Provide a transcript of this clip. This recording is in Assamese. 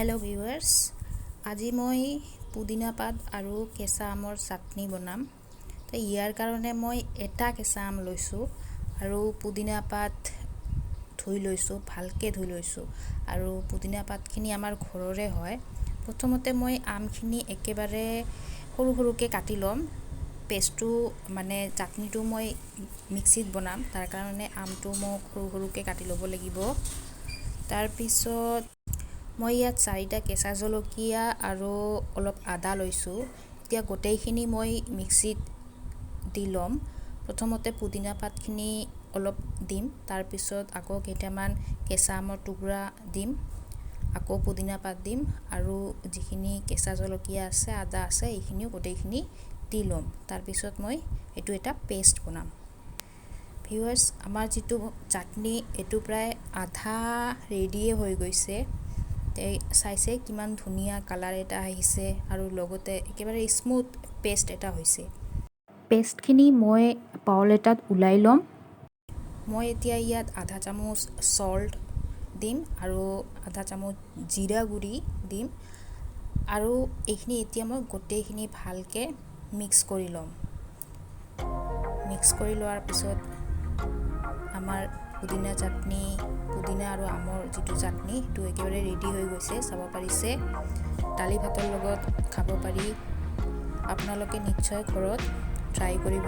হেল্ল' ভিউৱাৰ্ছ, আজি মই পুদিনা পাত আৰু কেঁচা আমৰ চাটনি বনাম। তো ইয়াৰ কাৰণে মই এটা কেঁচা আম লৈছোঁ আৰু পুদিনা পাত ধুই লৈছোঁ, ভালকৈ ধুই লৈছোঁ। আৰু পুদিনা পাতখিনি আমাৰ ঘৰৰে হয়। প্ৰথমতে মই আমখিনি একেবাৰে সৰু সৰুকৈ কাটি ল'ম। পেষ্টটো, মানে চাটনিটো মই মিক্সিত বনাম, তাৰ কাৰণে আমটো মোক সৰু সৰুকৈ কাটি ল'ব লাগিব। তাৰপিছত মই ইয়াত চাৰিটা কেঁচা জলকীয়া আৰু অলপ আদা লৈছোঁ। এতিয়া গোটেইখিনি মই মিক্সিত দি ল'ম। প্ৰথমতে পুদিনা পাতখিনি অলপ দিম, তাৰপিছত আকৌ কেইটামান কেঁচা আমৰ টুকুৰা দিম, আকৌ পুদিনা পাত দিম আৰু যিখিনি কেঁচা জলকীয়া আছে, আদা আছে, এইখিনিও গোটেইখিনি দি ল'ম। তাৰপিছত মই এইটো এটা পেষ্ট বনাম। ভিউৱাৰ্ছ, আমাৰ যিটো চাটনি, এইটো প্ৰায় আধা ৰেডিয়ে হৈ গৈছে। এই চাইছে, কিমান ধুনীয়া কালাৰ এটা আহিছে আৰু লগতে একেবাৰে স্মুথ পেষ্ট এটা হৈছে। পেষ্টখিনি মই বাউল এটাত ওলাই ল'ম। মই এতিয়া ইয়াত আধা চামুচ চল্ট দিম আৰু আধা চামুচ জিৰা গুড়ি দিম আৰু এইখিনি এতিয়া মই গোটেইখিনি ভালকৈ মিক্স কৰি ল'ম। মিক্স কৰি লোৱাৰ পিছত আমাৰ পুদিনা চাটনি, পুদিনা আৰু আমৰ যিটো চাটনি, সেইটো একেবাৰে ৰেডি হৈ গৈছে। চাব পাৰিছে, দালি ভাতৰ লগত খাব পাৰি। আপোনালোকে নিশ্চয় ঘৰত ট্ৰাই কৰিব।